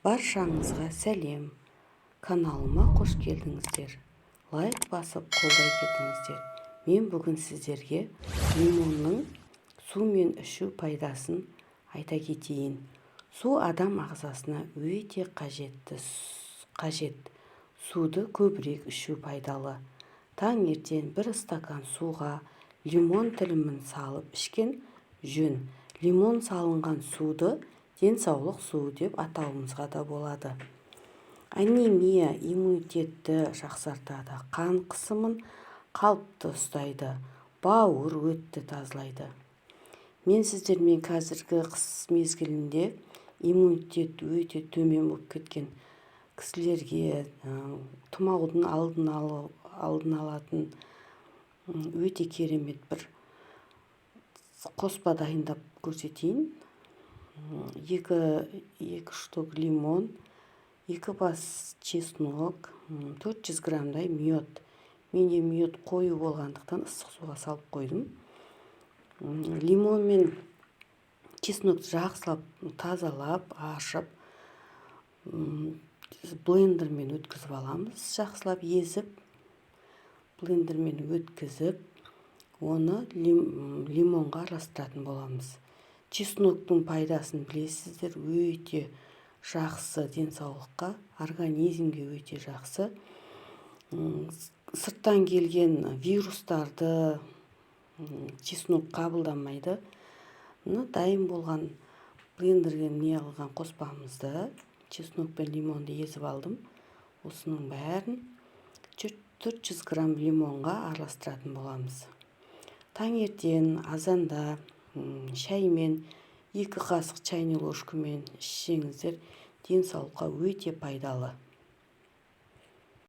Баршаңызға сәлем! Каналыма қош келдіңіздер! Лайк басып, қолдай кетіңіздер. Мен бүгін сіздерге лимонның сумен ішу пайдасын айта кетейін. Су адам ағзасына өте қажет. Суды көбірек ішу пайдалы. Таңертең бір стакан суға лимон тілімін салып ішкен жөн. Лимон салынған суды денсаулық суы деп атауымызға да болады. Анемия, иммунитетті жақсартады, қан қысымын қалыпты ұстайды, бауыр, өтті тазалайды. Мен сіздермен қазіргі қыс мезгілінде иммунитет өте төмен болып кеткен кісілерге тұмаудың алдын алатын өте керемет бір қоспа дайындап көрсетейін. Екі штук лимон, екі бас чеснок, 400 граммдай мед. Менде мед қою болғандықтан, ыстық суға салып қойдым. Лимон мен чеснокты жақсылап тазалап, ашып, блендермен өткізіп аламыз. Жақсылап езіп, блендермен өткізіп, оны лимонға араластыратын боламыз. Чесноктың пайдасын білесіздер, өте жақсы денсаулыққа, организмге өте жақсы. Сырттан келген вирустарды чеснок қабылдамайды. Мына дайын болған, блендерге не қылған қоспамызды, чеснок пен лимонды езіп алдым. Осының бәрін 400 грамм лимонға араластыратын боламыз. Таңертең азанда шаймен, 2 қасық чайный ложкамен ішсеңіздер, денсаулыққа өте пайдалы.